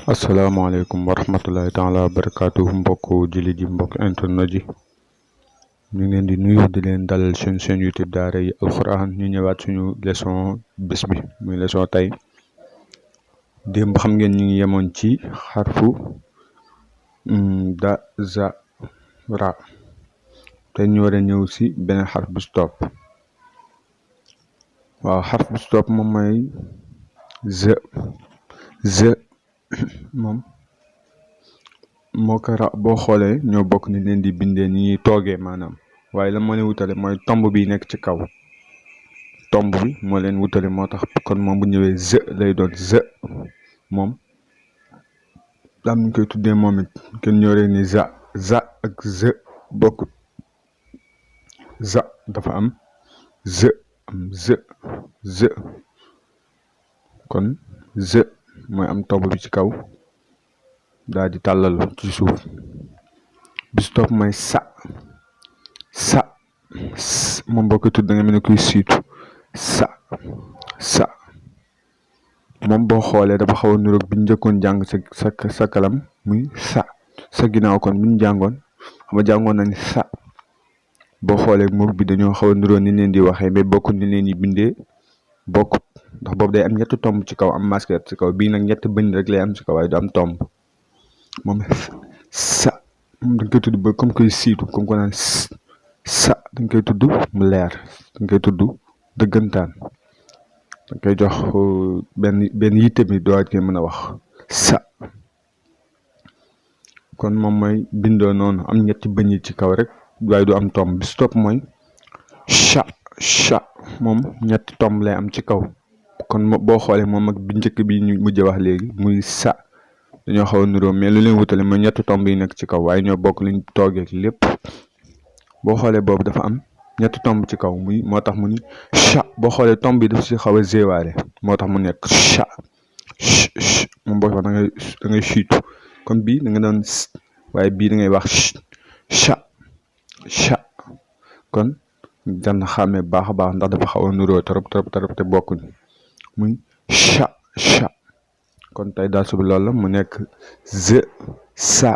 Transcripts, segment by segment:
asalaamaaleykum wa rahmatullahi taala wa barakaatu mbokk jullit yi mbokk internet yi ñu ngi leen di nuyu di leen dalal seen YouTube daara yi alquran ñu ñëwaat suñu leçon bés bi muy leçon tey démb xam ngeen ñu ngi yemoon ci xarfu da za ra te ñu war a ñëw si beneen xarf bu stop waaw xarf bu stop moom mooy ze moom moo ko ra boo xoolee ñoo bokk ni leen di bindee ni ñuy toogee maanaam waaye la moo leen wutale mooy tomb bi nekk ci kaw tomb bi moo leen wutale moo tax kon moom bu ñëwee ze lay doon ze moom daam ñu koy tuddee moom it kenn ñoree ni za ak ze bokkut za dafa am ze kon ze mooy am tomb bi ci kaw daal di tàllalu ci suuf bis topp mooy sa moom boo ko tudd da nga mel ne kuy siitu sa moom boo xoolee dafa xaw a niroog bi ñu njëkkoon jàng sa kalam muy sa ginnaaw kon bi ñu jàngoon xam nga jàngoon nañ sa boo xoolee moom bi dañoo xaw a niroo ni leen di waxee mais bokkut ni leen di bindee bokkut ndax boobu day am ñetti tomb ci kaw am masque ci kaw bii nag ñetti bëñ rek lay am ci kaw waaye du am tomb moom sa moom dañ koy tudd ba comme koy siitu comme ko naan sa dañ koy tudd mu leer dañ koy tudd dëggantaan dañ koy jox benn yitte bi doo koy mën a wax sa kon moom mooy bindoo noonu am ñetti bëñ yi ci kaw rek waaye du am tomb bi stop mooy cha moom ñetti tomb lay am ci kaw kon boo xoolee moom ak bi njëkk bi ñu mujj wax léegi muy sa dañoo xaw a niroo mais lu leen wutale mooy ñetti tomb yi nekk ci kaw waaye ñoo bokk liñ toogee lépp boo xoolee boobu dafa am ñetti tomb ci kaw muy moo tax mu ni cha boo xoolee tomb bi daf si xaw a zéwaale moo tax mu nekk cha moom boo wax da ngay siitu comme bii da nga doon waaye bii da ngay wax cha kon jar na xàmmee baax a baax ndax dafa xaw a niroo trop te bokkuñ muy cha kon tey daal subi loolu la mu nekk ze sa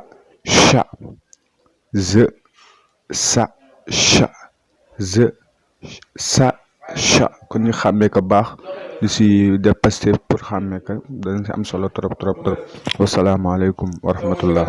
cha kon ñu xàmmee ko baax lu si def Pastef pour xàmmee ko danañ si am solo trop wasalaamaaleykum wa rahmatullah